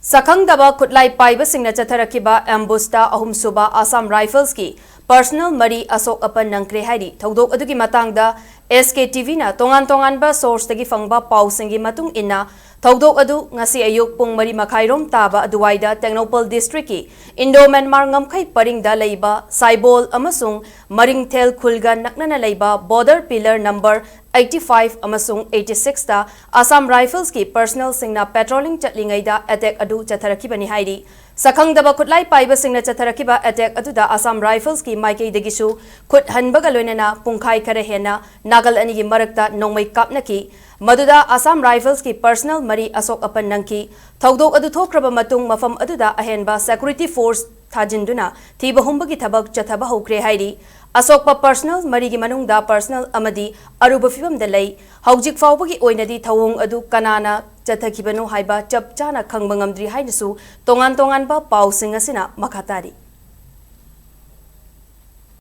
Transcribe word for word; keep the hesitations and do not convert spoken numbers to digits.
ꯁꯛꯈꯪꯗꯕ ꯈꯨꯠꯂꯥꯏ ꯄꯥꯏꯕꯁꯤꯡꯅ ꯆꯠꯊꯔꯛꯈꯤꯕ ꯑꯦꯝꯕꯨꯁꯇ ꯑꯍꯨꯝꯁꯨꯕ ꯑꯁꯥꯝ ꯔꯥꯏꯐꯜꯁꯀꯤ ꯄꯔꯁꯅꯦꯜ ꯃꯔꯤ ꯑꯁꯣꯛ ꯑꯄꯟ ꯅꯪꯈ꯭ꯔꯦ ꯍꯥꯏꯔꯤ꯫ ꯊꯧꯗꯣꯛ ꯑꯗꯨꯒꯤ ꯃꯇꯥꯡꯗ ꯑꯦꯁ ꯀꯦ ꯇꯤ ꯚꯤꯅ ꯇꯣꯉꯥꯟ ꯇꯣꯉꯥꯟꯕ ꯁꯣꯔꯁꯇꯒꯤ ꯐꯪꯕ ꯄꯥꯎꯁꯤꯡꯒꯤ ꯃꯇꯨꯡ ꯏꯟꯅ, ꯊꯧꯗꯣꯛ ꯑꯗꯨ ꯉꯁꯤ ꯑꯌꯨꯛ ꯄꯨꯡ ꯃꯔꯤ ꯃꯈꯥꯏꯔꯣꯝ ꯇꯥꯕ ꯑꯗꯨꯋꯥꯏꯗ ꯇꯦꯡꯅꯧꯄꯜ ꯗꯤꯁꯇ꯭ꯔꯤꯛꯀꯤ ꯏꯟꯗꯣ ꯃ꯭ꯌꯥꯟꯃꯥꯔ ꯉꯝꯈꯩ ꯄꯔꯤꯡꯗ ꯂꯩꯕ ꯁꯥꯏꯕꯣꯜ ꯑꯃꯁꯨꯡ ꯃꯔꯤꯡꯊꯦꯜ ꯈꯨꯜꯒ ꯅꯛꯅꯅ ꯂꯩꯕ border pillar number eighty five ꯑꯃꯁꯨꯡ eighty six ꯇ ꯑꯁꯥꯝ ꯔꯥꯏꯐꯜꯁꯀꯤ ꯄꯔꯁꯅꯦꯜꯁꯤꯡꯅ ꯄꯦꯇ꯭ꯔꯣꯂꯤꯡ ꯆꯠꯂꯤꯉꯩꯗ ꯑꯦꯇꯦꯛ ꯑꯗꯨ ꯆꯠꯊꯔꯛꯈꯤꯕꯅꯤ ꯍꯥꯏꯔꯤ꯫ ꯁꯛꯈꯪꯗꯕ ꯈꯨꯠꯂꯥꯏ ꯄꯥꯏꯕꯁꯤꯡꯅ ꯆꯠꯊꯔꯛꯈꯤꯕ ꯑꯦꯇꯦꯛ ꯑꯗꯨꯗ ꯑꯁꯥꯝ ꯔꯥꯏꯐꯜꯁꯀꯤ ꯃꯥꯏꯀꯩꯗꯒꯤꯁꯨ ꯈꯨꯠ ꯍꯟꯕꯒ ꯂꯣꯏꯅꯅ ꯄꯨꯡꯈꯥꯏ ꯈꯔ ꯍꯦꯟꯅ ꯅꯥꯀꯜ ꯑꯅꯤꯒꯤ ꯃꯔꯛꯇ ꯅꯣꯡꯃꯩ ꯀꯥꯞꯅꯈꯤ꯫ ꯃꯗꯨꯗ ꯑꯁꯥꯝ ꯔꯥꯏꯐꯜꯁꯀꯤ ꯄꯔꯁꯅꯦꯜ ꯃꯔꯤ ꯑꯁꯣꯛ ꯑꯄꯟ ꯅꯪꯈꯤ꯫ ꯊꯧꯗꯣꯛ ꯑꯗꯨ ꯊꯣꯛꯈ꯭ꯔꯕ ꯃꯇꯨꯡ ꯃꯐꯝ ꯑꯗꯨꯗ ꯑꯍꯦꯟꯕ ꯁꯦꯀ꯭ꯌꯨꯔꯤꯇꯤ ꯐꯣꯔꯁ ꯊꯥꯖꯤꯟꯗꯨꯅ ꯊꯤꯕ ꯍꯨꯝꯕꯒꯤ ꯊꯕꯛ ꯆꯠꯊꯕ ꯍꯧꯈ꯭ꯔꯦ ꯍꯥꯏꯔꯤ꯫ ꯑꯁꯣꯛꯄ ꯄꯔꯁꯅꯦꯜ ꯃꯔꯤꯒꯤ ꯃꯅꯨꯡꯗ ꯄꯔꯁꯅꯦꯜ ꯑꯃꯗꯤ ꯑꯔꯨꯕ ꯐꯤꯕꯝꯗ ꯂꯩ꯫ ꯍꯧꯖꯤꯛ ꯐꯥꯎꯕꯒꯤ ꯑꯣꯏꯅꯗꯤ ꯊꯧꯑꯣꯡ ꯑꯗꯨ ꯀꯅꯥꯅ ꯆꯠꯊꯈꯤꯕꯅꯣ ꯍꯥꯏꯕ ꯆꯞ ꯆꯥꯅ ꯈꯪꯕ ꯉꯝꯗ꯭ꯔꯤ ꯍꯥꯏꯅꯁꯨ ꯇꯣꯉꯥꯟ ꯇꯣꯉꯥꯟꯕ ꯄꯥꯎꯁꯤꯡ ꯑꯁꯤꯅ ꯃꯈꯥ ꯇꯥꯔꯤ꯫